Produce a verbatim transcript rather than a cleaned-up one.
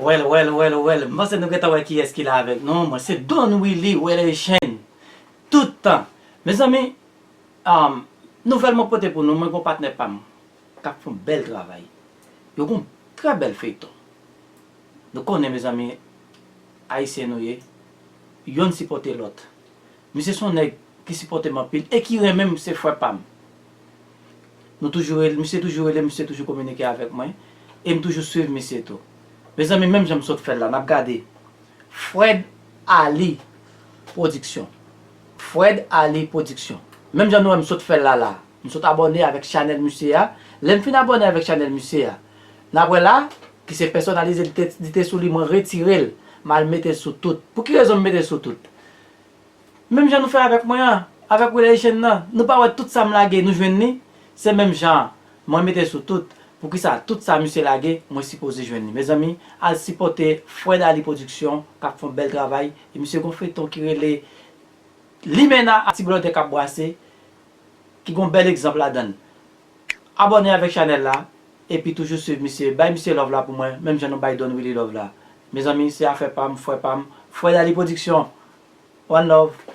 Well, well, well, well. M panse nou gentan wè kiyès ki la avèk nou. Mwen se Don Willy, Welly Shane. Tout tan. Mezanmi, um, nouvèl mwen pote pou nou, mwen gon patnè pa m k ap fè yon bèl travay. Yo gon trè bèl feyton. Nou konnen, mezanmi, Ayisyen nou ye. Yonn sipòte lòt. Misye se yon nèg ki sipòte m anpil e ki renmen m, se frè pa m. Nou toujou rele, misye toujou rele m, misye toujou kominike avèk mwen. E m toujou swiv misye tou. Mezanmi, menm jan m sot fè l la, n ap gade. Fred Ali Production. Fred Ali Production. Menm jan nou wè m sot fè l la la. M sot abòne avèk chanèl misye a. Lè m fin abòne avèk chanèl misye a, n ap wè la, ki se pèsonalize, li te, li te sou li, mwen retire l. M al mete l sou tout. Pou ki rezon m mete l sou tout? Menm jan nou fè avèk mwen an, avèk Welly Shane nan, nou pa wè tout sa m lage, nou jwenn li? Se menm jan an. Mwen mete sou tout. Poukisa tout sa misye lage, mwen sipoze jwenn li? Mezanmi, al sipòte Fred Ali Production, k ap fè yon bèl travay. E misye gon feyton ki rele Limena ak ti blòdè k ap bwase, ki gon bèl egzanp ladan l. Abòne avèk chanèl la, epi toujou swiv misye. Bay misye love la pou mwen, menm jan nou bay Don Willy love la. Mezanmi, se afè pa m, frè pa m, Fred Ali Production. One love.